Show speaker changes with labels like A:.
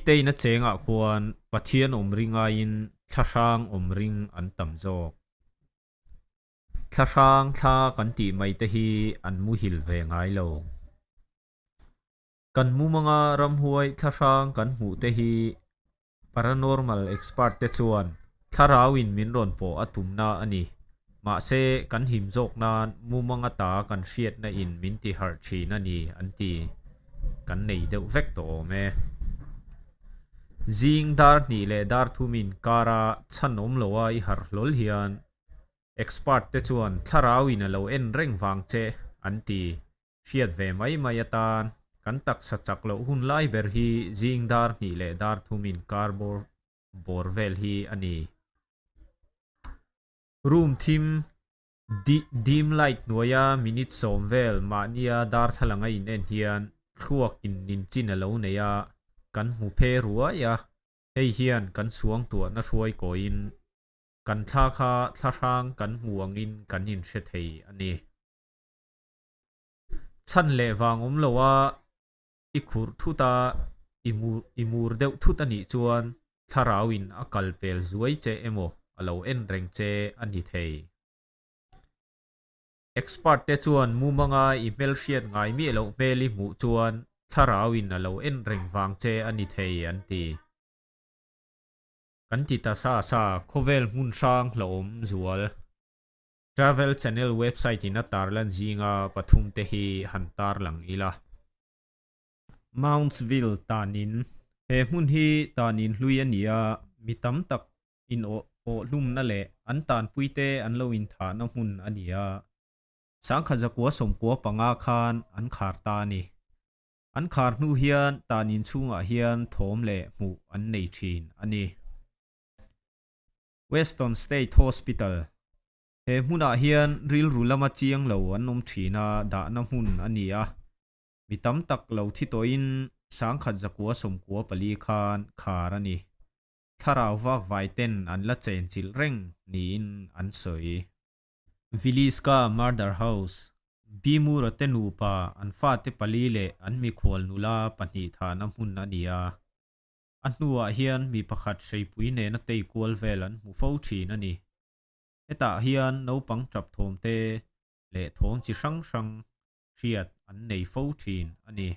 A: Mite ina chengah khuan Pathian awm ring aiin thlahrang awm ring an tam zawk. Thlahrang thla kan tih mai te hi an muhil ve ngai lo. Kan mumanga ramhuai thlahrang kan hmuh te hi Paranormal expert te chuan thlarauin min rawn pawh a tumna a ni. Mahse, kan him zawk nan mumanga ta kan hriatna in min ti harh thin a ni an ti. Kan nei deuh vek tawh awm e. Zing dar hnih leh dar thum in kara chhan awm loa i harh hlawl hian expert te chuan thlarauin a lo en reng vang che an ti. Hriat ve mai mai atan kan taksa chak loh hun lai ber hi zing dar hnih leh dar thum in kar bawr bawr vel hi a ni. Room thim dim light hnuaia minute sawm vel mahnia darthlalang a in en hian thluak in nin chin a lo nei a, kan hmu phe ruai a, hei hian kan suangtuahna hruai kawiin kan thla kha thlahrang kan hmu angin kan inhre thei a ni. Chhan leh vang awm lo a, i khurh thut a, i mur i mur deuh thut a nih chuan thlarau in a kal pel zuai che emaw a lo en reng che a ni thei. Expert te chuan mumanga i hmelhriat ngai miah loh hmel i hmuh chuan thlarau in a lo en reng vang che a ni thei an ti. Kan ti ta sa sa khawvel hmun hrang hlauhawm zual. Travel Channel website in a tarlan zinga pathum te hi han tarlang ila. Moundsville tanin, He hmun hi tanin hlui a ni a, mi tam tak in awh hlumna leh an tanpuite an lo inthahna hmun a ni a. Sangkhat zakua 95 khan an khar ta a ni. An khar hnu hian tanin chhungah hian thawm leh hmuh an nei thin a ni. Weston State Hospital, He hmunah hian rilru lama chiang lo an awm thin a, dahna hmun a ni a. Mi tam tak lo thi tawhin 1994 khan khar a ni. Thlarau vak vai ten an la chenchilh reng niin an sawi. Villisca Murder House, Bimura te nupa an fate pali leh an mikhual nula pahnih thahna hmun a ni a. A hnuah hian mi pakhat hreipui nena tei kual vel an hmu fo thin a ni. Hetah hian naupang tap thawm te leh thawm chi hrang hrang hriat an nei fo thin a ni.